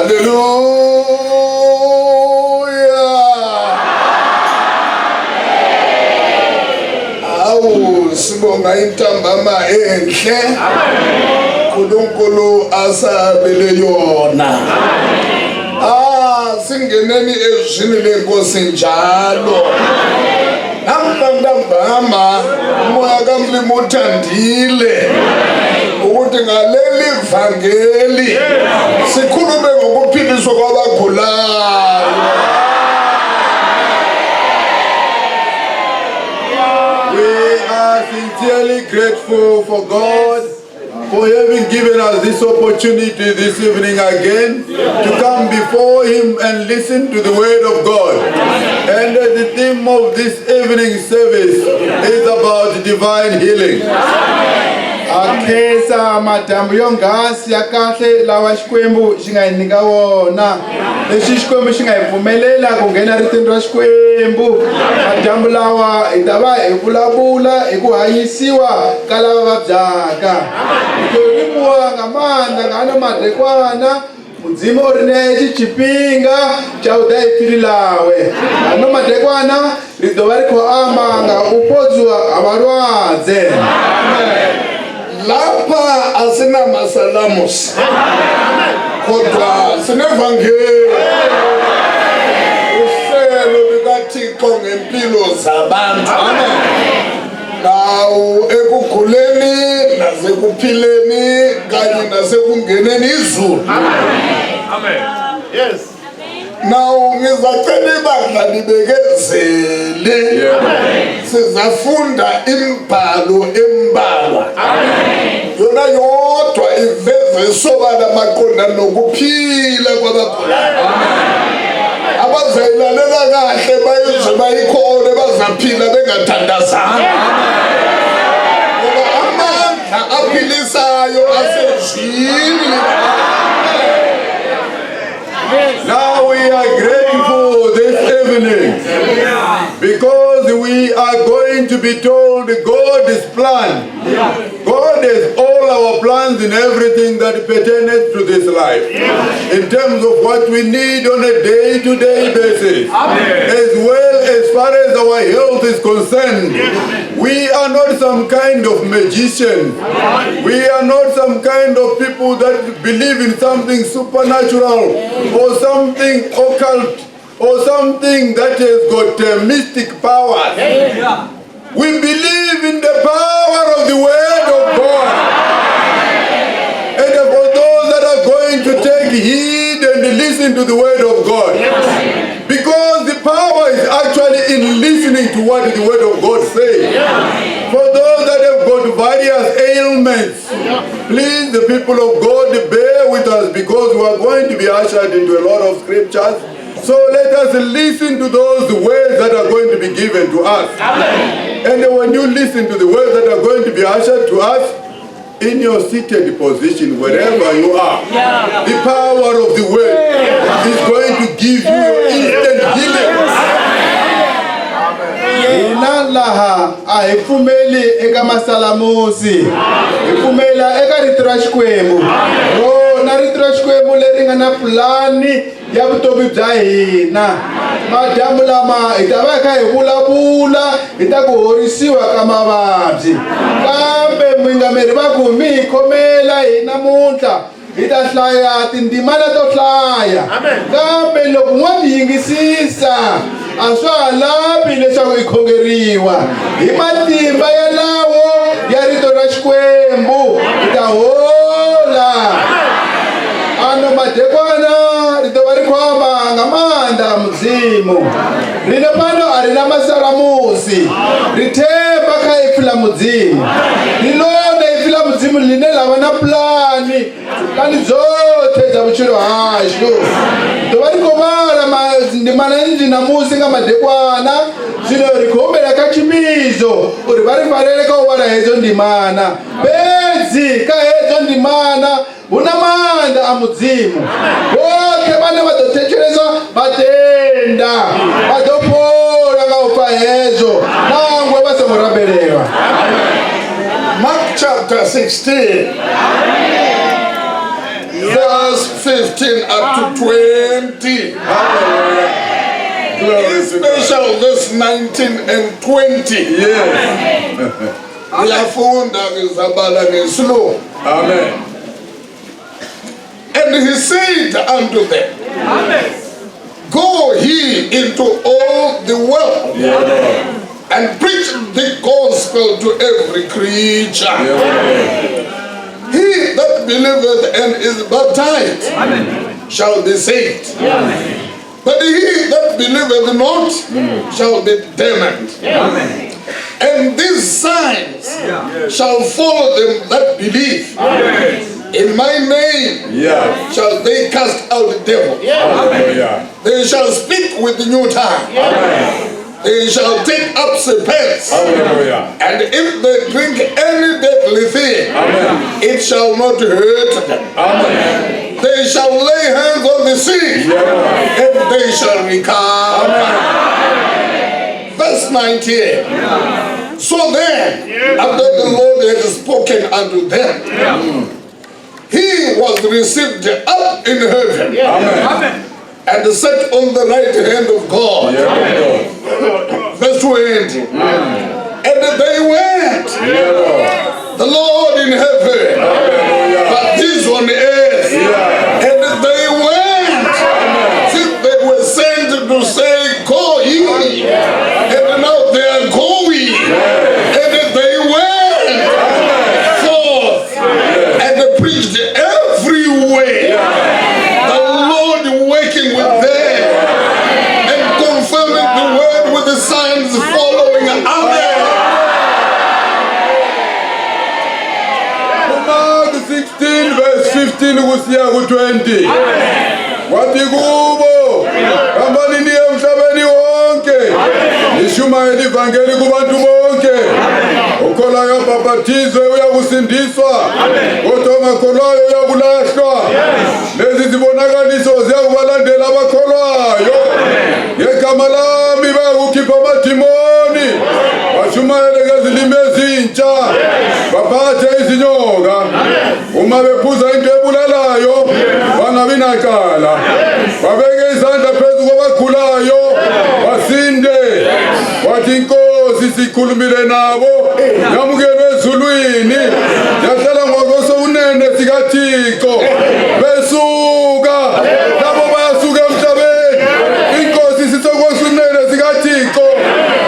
Haleluya! Awu sibonga intambama enhle. uNkulunkulu asabele yona. Ah singeneni ezwini lenkosi njalo. Namhla ntambama umoya kaMlimu uthandile ukuthi ngaleli vangeli sikhulume ngokuphiliswa kwabagulayo. We are sincerely grateful for God for having given us this opportunity this evening again to come before Him and listen to the Word of God. And the theme of this evening service is about divine healing. A khensa madyambu yonghasi ya kahle lawa Xikwembu xi nga hi nyika wona. Leswi Xikwembu xi nga hi pfumelela ku nghena ritini ra Xikwembu. Madyambu lawa hi ta va hi vulavula hi ku hanyisiwa ka lava vabyaka. Hi khou livhuwa nga maanḓa nga ano madekwana Mudzimu o ri ṋea hetshi tshifhinga tsha u ḓa ipfini ḽawe. Ano madekwana ri ḓo vha ri khou amba nga u fhodziwa ha vhalwadze. Lapha asinamasalamusi kodwa sinevangeli uhlelo likaThixo ngempilo zabantu. Nawu ekuguleni nasekuphileni kanye nasekungeneni izulu. Amen. Yes. Nawu ngizacela ibandla libekezele. Sizafunda imibhalo embalwa. Yona yodwa iveze sobala maqondana nokuphila kwabagulayo. Abazayilalela kahle bayizwe bayikhole bazaphila bengathandazanga. Ngoba amandla aphilisayo asezwini. Now we are grateful this evening because we are going to be told God's plan. God has all our plans in everything that pertains to this life. In terms of what we need on a day-to-day basis. As well as far as our health is concerned. We are not some kind of magician. We are not some kind of people that believe in something supernatural or something occult or something that has got mystic powers. We believe in the power of the Word of God. And for those that are going to take heed and listen to the Word of God. Because the power is actually in listening to what the Word of God says. For those that have got various ailments, please, the people of God, bear with us because we are going to be ushered into a lot of scriptures. So let us listen to those words that are going to be given to us. And when you listen to the words that are going to be ushered to us, in your seated position, wherever you are, the power of the word is going to give you your instant healing. Hina laha a hi pfumeli eka masalamusi, hi pfumela eka rito ra Xikwembu. Rona rito ra Xikwembu leri nga na pulani ya vutomi bya hina. Madyambu lama hi ta va hi kha hi vulavula hi ta ku horisiwa ka mavabyi. Kambe muingameri va ku mi hi khomela hi namuntlha hi ta hlaya tindzimana to hlaya. Kambe loko n'wo ti yingisisa a swa ha lavi leswaku i khongeriwa. Hi matimba yalawo ya rito ra Xikwembu hi ta hola. Ano madekwana ri ḓo vha ri khou amba nga maanḓa a Mudzimu. Riṋe fhano a ri na masalamusi, ri themba kha ipfi ḽa Mudzimu. Ndi ḽone ipfi ḽa Mudzimu ḽine ḽa vha na pulani, pulani dzoṱhe dza vhutshilo hashu. Ri ḓo vha ri khou vhala ndimana nnzhi ṋamusi nga madekwana, zwino ri khou humbela kha tshivhidzo uri vha ri farele kha u vhala hedzo ndimana. Fhedzi kha hedzo ndimana hu na maanḓa a Mudzimu. Vhoṱhe vhane vha ḓo thetshelesa vha tenda vha ḓo fhola nga u pfa hezwo nangwe vha songo rabelelwa. Mark chapter 16. Verse 15 up to 20. Hallelujah. Glory to God. Special verse 19 and 20. Yes. Ngiyafunda ngizabala ngesilungu. Amen. And he said unto them, Go ye into all the world Yeah, Lord. and preach the gospel to every creature. Yeah, Lord. He that believeth and is baptized shall be saved. But he that believeth not shall be damned. And these signs shall follow them that believe. In my name Yeah. shall they cast out the devil. Hallelujah. They shall speak with new tongue. They shall take up serpents. Hallelujah. And if they drink any deadly thing, Amen. it shall not hurt them. Amen. They shall lay hands on the sick, Yeah. and they shall recover. Verse 19. So then, after the Lord had spoken unto them, he was received up in heaven Amen. and sat on the right hand of God. Yeah, Lord. Verse 20. And they went, Yeah, Lord. the Lord in heaven, Hallelujah. but these on earth. Yeah. And they went, since they were sent to say, Go ye. And now they are going. And they went forth and they preached everywhere. The Lord working with them and confirming the word with the signs following. Amen. Mark 16 verse 15 kusiya ku-20. Wathi kubo, hambani niye emhlabeni wonke, nishumayele ivangeli kubantu bonke. Okholwayo abhaphathizwe uyakusindiswa, kodwa ongakholwayo uyakulahlwa. Lezi zibonakaliso ziyakubalandela abakholwayo. Ngegama lami bayakukhipha amadimoni, bashumayele ngezilimi ezintsha, baphathe izinyoka. Uma bephuza into ebulalayo, bangabi nacala. Babeke izandla phezu kwabagulayo, basinde. Wathi inkosi sikhulumile nabo, yamukelwe ezulwini, yahlala ngakwesokunene sikaThixo. Besuka labo bayasuka emhlabeni, inkosi sisekwesokunene sikaThixo,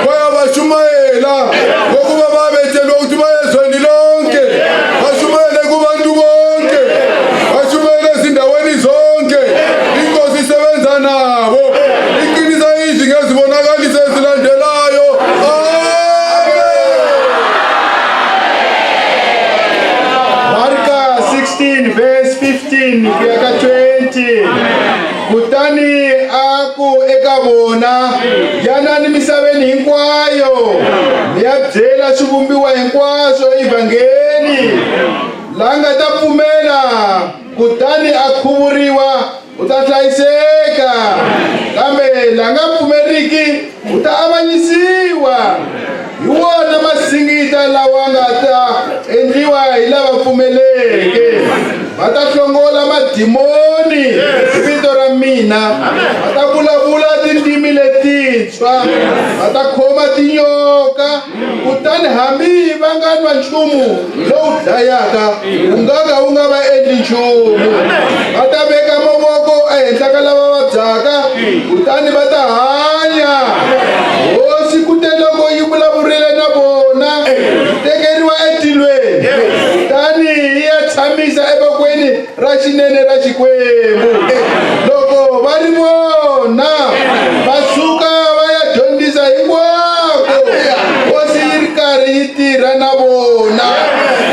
bayabashumayela ngokuba babetshelwe ukuthi baye ezweni lonke, bashumayele kubantu bonke, bashumayele ezindaweni zonke. Inkosi isebenza nabo, iqinisa izwi ngezibonakaliso ezilandelayo. Amen. Marka 16 verse 15 ku ya ka 20. Kutani a ku eka vona, yanani misaveni hinkwayo, mi ya byela swivumbiwa hinkwaswo evhangeli. La nga ta pfumela kutani a khuvuriwa u ta hlayiseka, kambe la nga pfumeriki u ta avanyisiwa. Hi wona masingita lawa nga ta endliwa hi lava pfumeleke. Va ta hlongola madimoni hi vito ra mina, va ta vulavula tindzimi letintshwa, va ta khoma tinyoka, kutani hambi va nga nwa nchumu lowu dlayaka wu nga ka wu nga va endli nchumu. Va ta veka mavoko ehenhla ka lava vabyaka, kutani va ta hanya. Hosi kuteloko yi vulavurile na vona, yi tekeriwa etilweni, kutani yi ya tshamisa evokweni ra xinene ra Xikwembu. Loko va ri vona, va suka va ya dyondzisa hinkwako. Hosi yi ri karhi yi tirha na vona,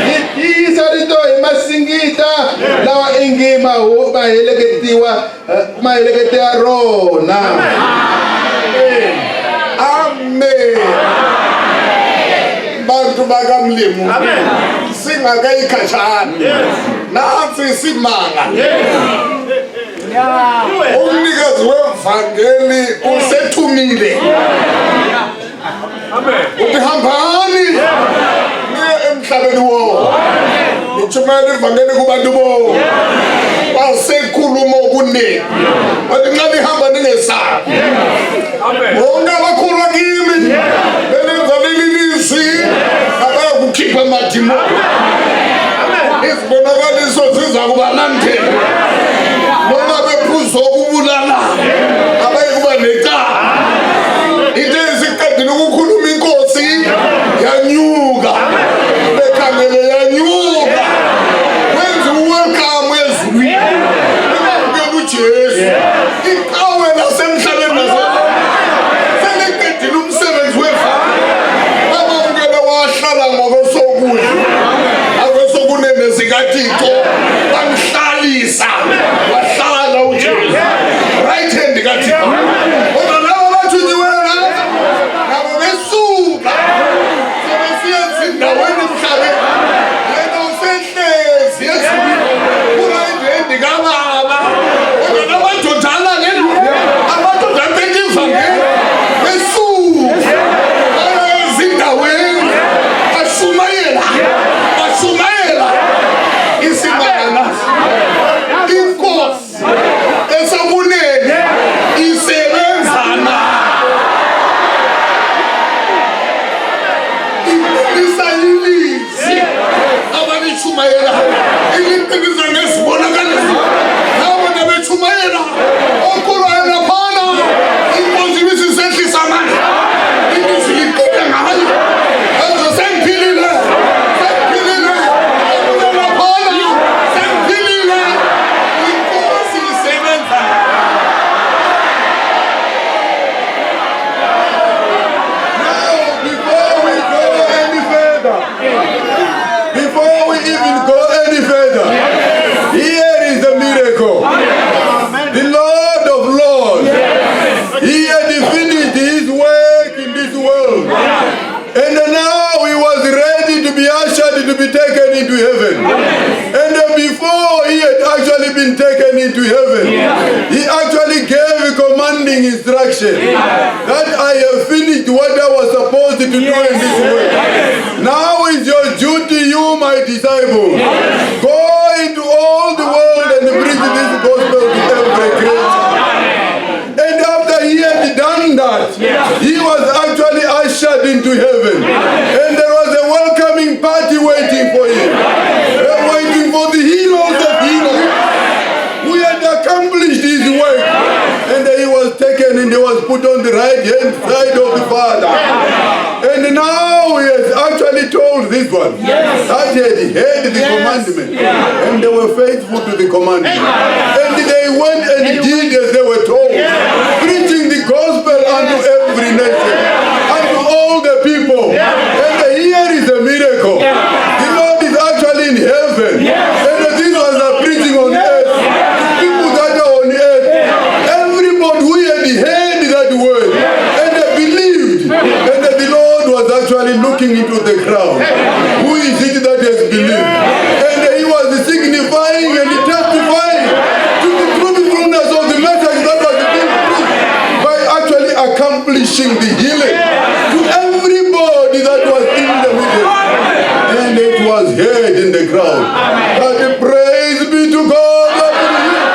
yi tiyisa rito hi masingita lawa ingi ma heleketiwa, ma heleketa rona. Amen. Bantu bakamlimu. Singakayikhatshana. Nansi isimanga. Umnikazi wevangeli usethumile. Uthi hambani niye emhlabeni wonke. Nitshumayele ivangeli kubantu bonke. kwesokunene wathi nxa nihamba ningesabi. Bonke abakholwa kimi belenza leli lizwi abayakukhipha amadimoni, izibonakaliso ziza kubalandela, noma bephuza ukubulala abayikuba necala. Into esiqedile ukukhuluma inkosi yanyuka, bekhangele yanyuka, wenza uwelcome ezulwini, bemamukela uJesu. Iqhawe lasemhlabeni seliqedile umsebenzi wevangeli, bamamukele, wahlala ngokwesokudla akwesokunene sikaThixo, bamhlalisa wahlala uJesu right hand kaThixo. Kodwa labo bathunyiweyo laba nabo besuka sebesiya ezindaweni emhlabeni, yena usehlezi ezulwini ku-right hand kababa. Kodwa lamadoda alaleli amadoda aphethe ivangeli besuka baya ezindaweni, bashumayela, bashumayela isimanga. Inkosi esokunene isebenza nayo, iqinisa ilizwi abalishumayelayo, iliqinisa ngezibonakaliso. Labo nabetshumayela okholwayo laphana, inkosi ibisisehlisa amandla, ilizwi liqine ngayo. Ezo sengiphilile, sengiphilile, obuye laphana, sengiphilile. Inkosi isebenza. Now, before we go any further, before we even go any further, here is the miracle. The Lord of Lords, He had finished His work in this world. And now He was ready to be ushered to be taken into heaven. And before He had actually been taken into heaven, He actually gave a commanding instruction that I have finished what I was supposed to do in this world. Now is your duty, you my disciples. Go into all the world and preach this gospel to every creature. And after he had done that, he was actually ushered into heaven. And there was a welcoming party waiting for him. They were waiting for the heroes of heroes who had accomplished his work. And he was taken and he was put on the right hand side of the Father. And now he has actually told this one that he had heard the commandment. And they were faithful to the commandment. And they went and did as they were told, preaching the gospel unto every nation, unto all the people. And here is a miracle. The Lord is actually in heaven. And these ones are preaching on earth. People that are on earth. Everybody who had heard that word and they believed. And the Lord was actually looking into the crowd. Who is it that has believed? And he was signifying and testifying to the truthfulness of the message that was being preached by actually accomplishing the healing to everybody that was in the meeting. And it was heard in the crowd that praise be to God that he healed.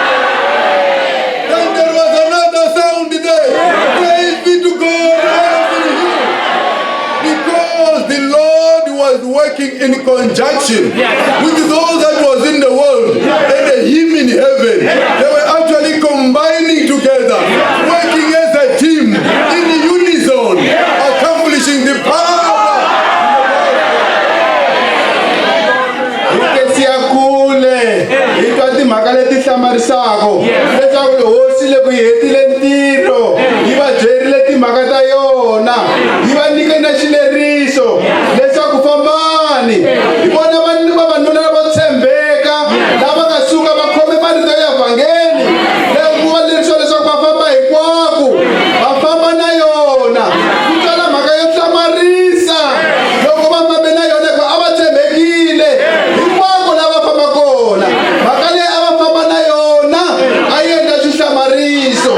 Then there was another sound there. Praise be to God, I have been healed. Because the Lord was working in conjunction with those that was in the world and him in heaven. They were actually combining together, working as a team in unison, accomplishing the power. Hi ke siya kule hi twa timhaka leti hlamarisaka leswaku hosi loko yi hetile ntirho yi va byerile timhaka ta yona, yi va nyike na xileriso leswaku fambani. Hi vona vavanuna lavo tshembeka lava nga suka va khome marito ya vhangeli loko va lerisiwa leswaku va famba hinkwako va famba na yona. Ku twala mhaka yo hlamarisa loko va fambe na yona hikuva a va tshembekile hinkwako lava famba kona. Mhaka leyi a va famba na yona a yi endla swihlamariso.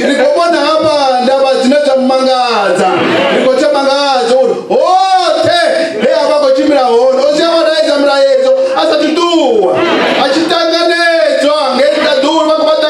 Ri khou vhona hafha ndavha dzine dza mangadza, ri khou tsha mangadza uri hoṱhe he a vha khou tshimbila hone o sia vha laedza mulayedzo a sathu ṱuwa a tshi ṱanganedzwa ngei ṱaḓulu vha khou vha.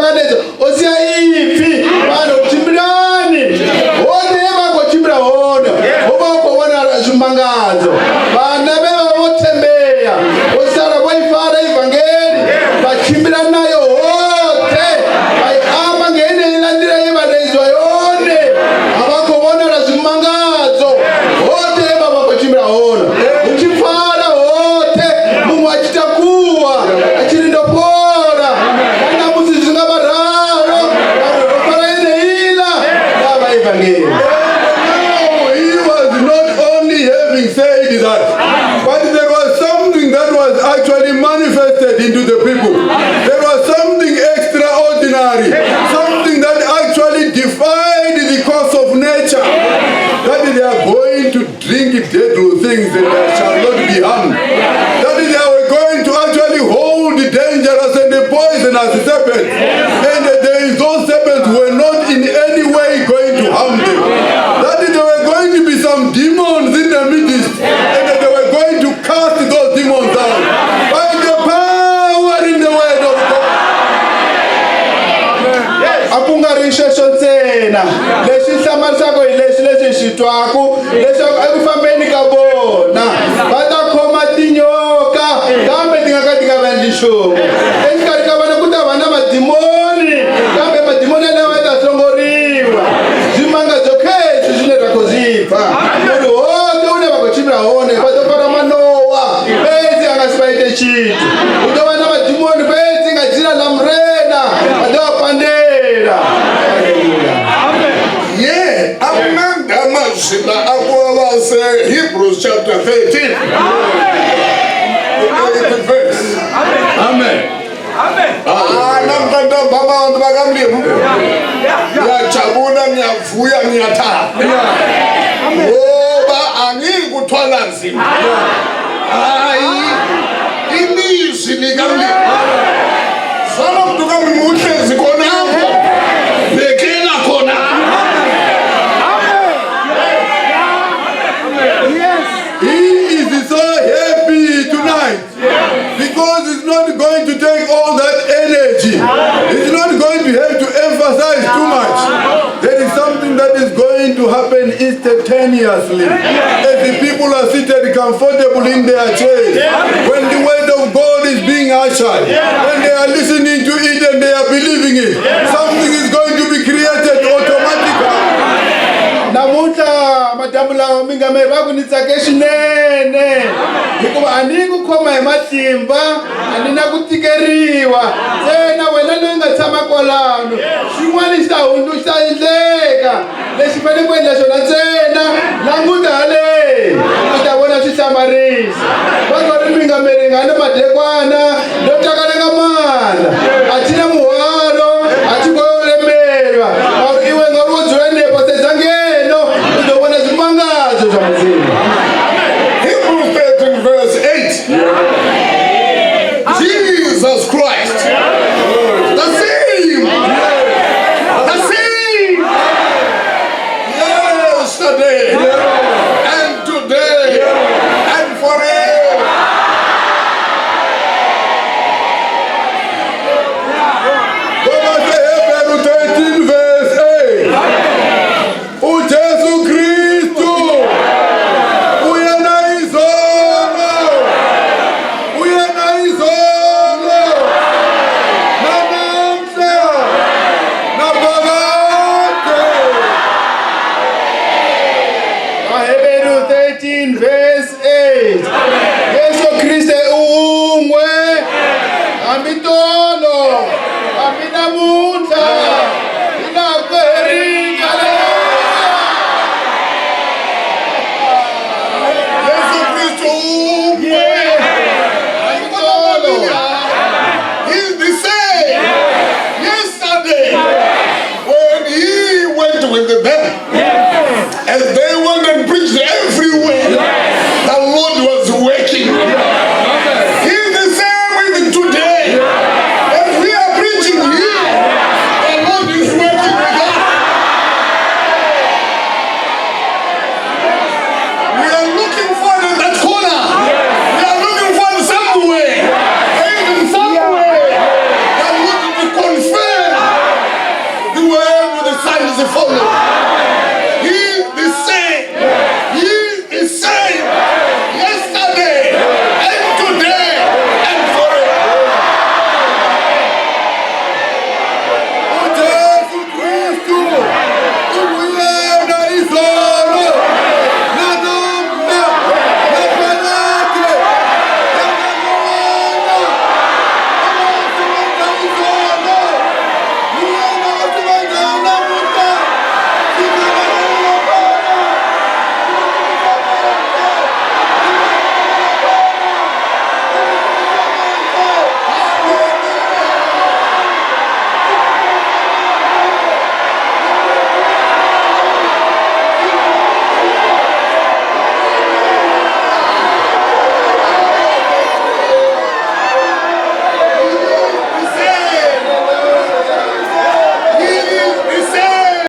into the people. There was something extraordinary, something that actually defied the course of nature. That they are going to drink deadly things and they shall not be harmed. That they are going to actually hold the dangerous and the poisonous serpents. And those serpents were not in any way going to harm them. That there were going to be some demons in the midst, and that they were going to cast those demons out by the power in the word of God. A ku nga ri sweswo ntsena lexi hlamarisaka hi lexi lexi hi xi twaku leswaku eku fambeni ka vona va ta khoma tinyoka kambe ti nga ka ti nga va endli nchumu exikarhi ka vona ku ta va na madimoni kambe madimoni yalawa ya ta hlongoriwa zwimangadzo khezwi zwine ra khou zwi pfa uri hoṱhe hune vha khou tshimbila hone vha ḓo fara manowa fhedzi a nga si vha ite tshithu hu ḓo vha na madimoni fhedzi nga dzina ḽa murena vha ḓo vha pandela. Yeah, amnandi amazwi la akwabase Hebrews chapter 13. The eighth verse. Amen. Ah, namhla ntambama abantu bakamlimu. Ngiyajabula, ngiyavuya, ngiyathaba. Ngoba angikuthwala nzima. Hayi, ilizwi likamlimu. Zala mntu kamlimu uhlezi khonapho. Bhekela khona. He is so happy tonight because it's not going to take all that energy. It's not going to have to emphasize too much. There is something that is going to happen instantaneously as the people are seated comfortable in their chairs. When the word of God is being ushered, when they are listening to it and they are believing it, something is going to be created automatically. Namuntlha madyambu lawa mi nga me va ku ni tsake swinene hikuva a ni ku khoma hi matimba a ni na ku tikeriwa ntsena wena loyi nga tshama kwalano xin'wana xi ta hundzu xi ta endleka lexi fanele ku endla xona ntsena languta hale u ta vona swi hlamarisa va nga ri mi nga meri nga ni madekwana ndo takala nga maanḓa a thi na muhwalo a thi khou lemelwa ngauri iwe ngauri wo dzula henefho sedza ngeno u ḓo vhona zwimangadzo zwa mudzimu. Hebrews 13 verse 8. Jesus Christ.